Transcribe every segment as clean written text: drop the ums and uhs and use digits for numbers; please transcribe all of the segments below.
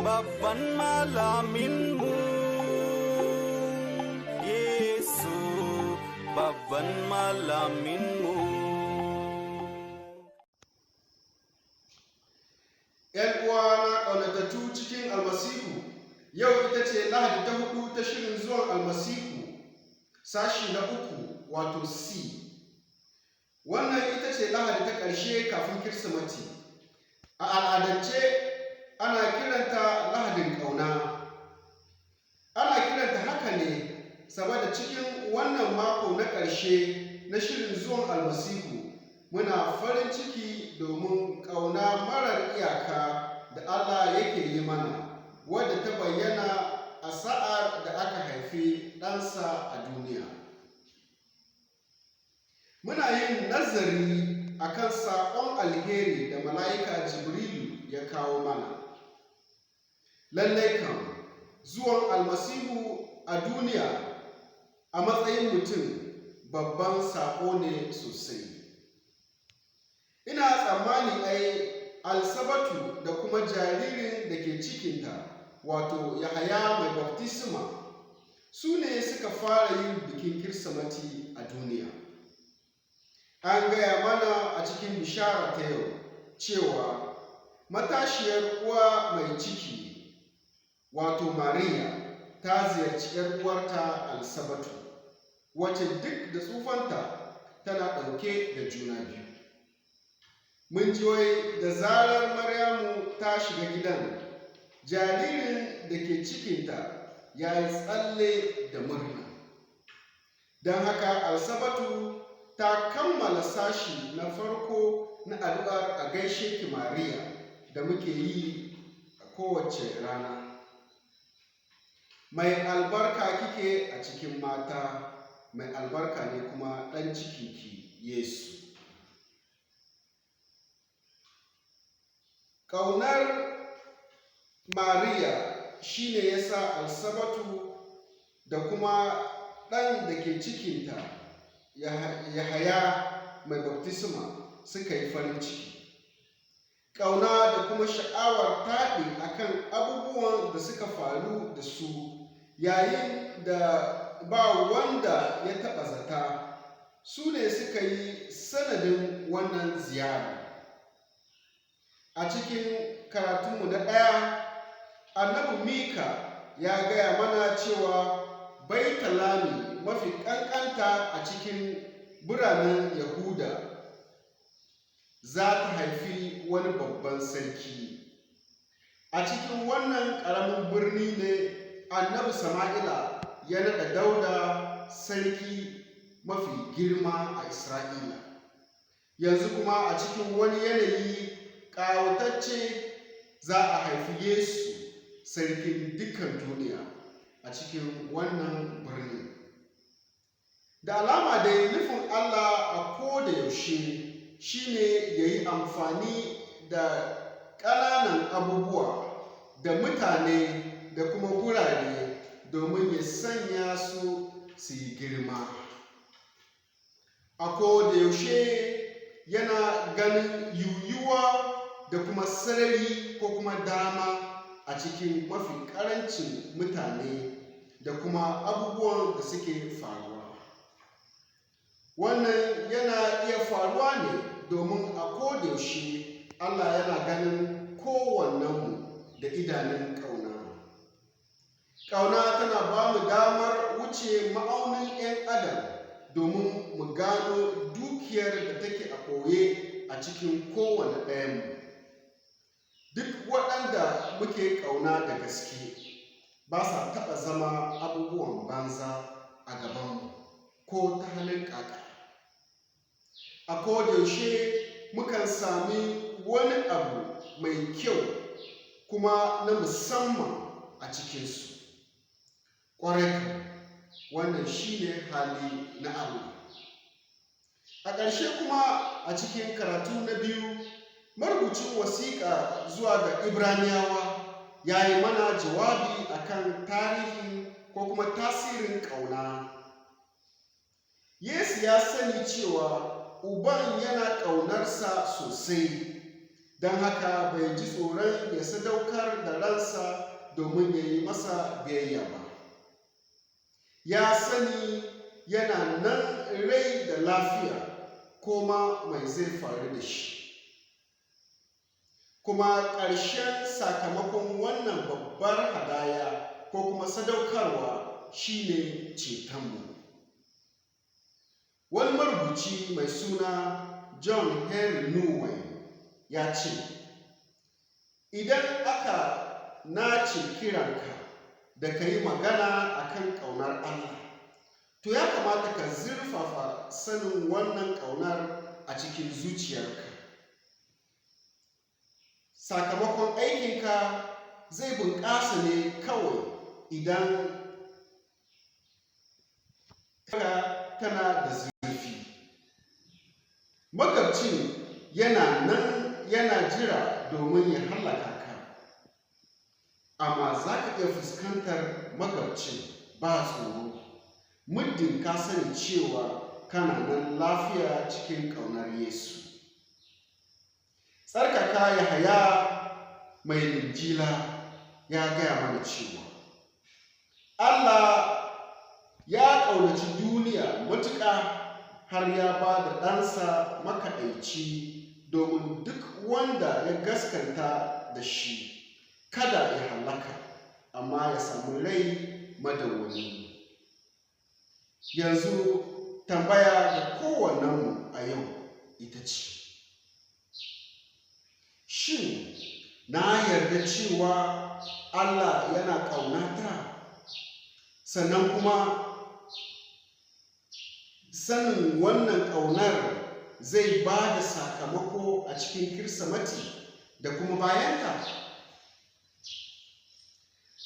Babban malaminmu, Yesu babban malaminmu. ‘Yan uwana ƙaunatattu cikin Almasihu, yau ita ce Lahadi ta huɗu ta shirin zuwan Almasihu, sashi na uku, wato C. Wannan ita ce Lahadi ta ƙarshe kafin Kirsimeti. A al'adance ana kiranta Lahadin Ƙauna. Ana kiranta haka ne saboda cikin wannan mako na ƙarshe na shirin zuwan Almasihu, muna farin ciki domin ƙauna marar iyaka da Allah yake yi mana, wadda ta bayyana a sa'ar da aka haifi ɗansa a duniya. Muna yin nazari a kan saƙon alheri da mala'ika Jibrilu ya kawo mana. Lallai kam, zuwan Almasihu a duniya a matsayin mutum babban saƙo ne sosai. Ina tsammani ai Alsabatu da kuma jaririn da ke cikinta, wato Yahaya Mai Baftisma, su ne suka fara yin bikin Kirsimeti a duniya. An gaya mana a cikin bishara ta yau cewa matashiyar uwa mai ciki, wato Mariya, ta ziyarci ‘yar uwarta Alsabatu, wacce duk da tsufanta tana ɗauke da juna biyu. Mun ji wai da zarar Maryamu ta shiga gidan, jaririn da ke cikinta ya yi tsalle da murna. Don haka Alsabatu ta kammala sashi na farko na addu'ar A Gaishe Ki Mariya da muke yi a kowace rana. Mai albarka kike a cikin mata, mai albarka ne kuma ɗan cikinki Yesu. Ƙaunar Mariya shi ne ya sa Alsabatu da kuma ɗan da ke cikinta Yahaya Mai Baftisma suka yi farin ciki. Ƙauna da kuma sha'awar taɗi a kan abubuwan da suka faru da su yayin da ba wanda ya taɓa zata, su ne suka yi sanadin wannan ziyara. A cikin karatunmu na ɗaya, annabi Mika ya gaya mana cewa Baitalami mafi ƙanƙanta a cikin biranen Yahuda za ta haifi wani babban sarki. A cikin wannan ƙaramin birni ne annabi Sama'ila ya naɗa Dauda sarki mafi girma a Isra'ila. Yanzu kuma a cikin wani yanayi ƙawatacce za a haifi Yesu, sarkin dukan duniya, a cikin wannan birni. Da alama dai nufin Allah a ko da yaushe shi ne ya yi amfani da ƙananan abubuwa da mutane da kuma gurare domin ya sanya su su yi girma. A ko da yaushe yana ganin yiwuwa da kuma sarari ko kuma dama a cikin mafi ƙarancin mutane da kuma abubuwan da suke faruwa. Wannan yana iya faruwa ne domin a ko da yaushe Allah yana ganin kowannenmu da idanun ƙauna. Ƙauna tana ba mu damar wuce ma'aunin 'yan adam domin mu gano dukiyar da take a ɓoye a cikin kowane ɗayanmu. Duk waɗanda muke ƙauna da gaske ba sa taɓa zama abubuwan banza a gabanmu ko ta halin ƙaƙa. A ko da yaushe mukan sami wani abu mai kyau kuma na musamman a cikinsu. Ƙwarai kam, wannan shi ne hali na Allah. A ƙarshe kuma a cikin karatu na biyu, marubucin wasiƙa zuwa ga Ibraniyawa ya yi mana jawabi a kan tarihin ko kuma tasirin ƙauna. Yesu ya sani cewa Uban yana ƙaunarsa sosai, Don haka bai ji tsoron ya sadaukar da ransa domin ya yi masa biyayya ba. Ya sani yana nan rai da lafiya, koma mai zai faru da shi. Kuma ƙarshen sakamakon wannan babbar hadaya ko kuma sadaukarwa shine cetonmu. Wani marubuci mai suna John Henry Newman ya ce, "Idan aka nace kiranka da ka yi magana a kan ƙaunar Allah, to ya kamata ka zurfafa sanin wannan ƙaunar a cikin zuciyarka. Sakamakon aikinka zai bunƙasa ne kawai idan ka tana da zurfi. Magabcin yana nan yana jira domin ya hallaka ka, amma za ka iya fuskantar magabcin ba tsoro, muddin ka sani cewa kana nan lafiya cikin ƙaunar Yesu." Tsarkaka Yahaya mai Linjila ya gaya mana cewa Allah ya ƙaunaci duniya matuƙa har ya ba da ɗansa makaɗaici, domin duk wanda ya gaskanta da shi kada ya hallaka, amma ya samu rai madawwami. Yanzu tambaya ga kowannenmu a yau ita ce: shin na yarda cewa Allah yana ƙaunata, sannan kuma sanin wannan ƙaunar zai ba da sakamako a cikin Kirsimeti da kuma bayanta?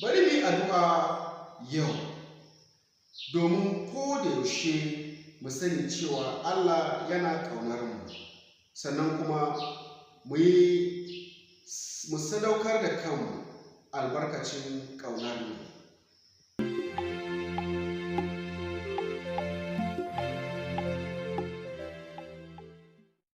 Bari mu yi addu'a yau domin ko da yaushe mu sani cewa Allah yana ƙaunar mu, sannan kuma mu sadaukar da kanmu albarkacin ƙaunar mu.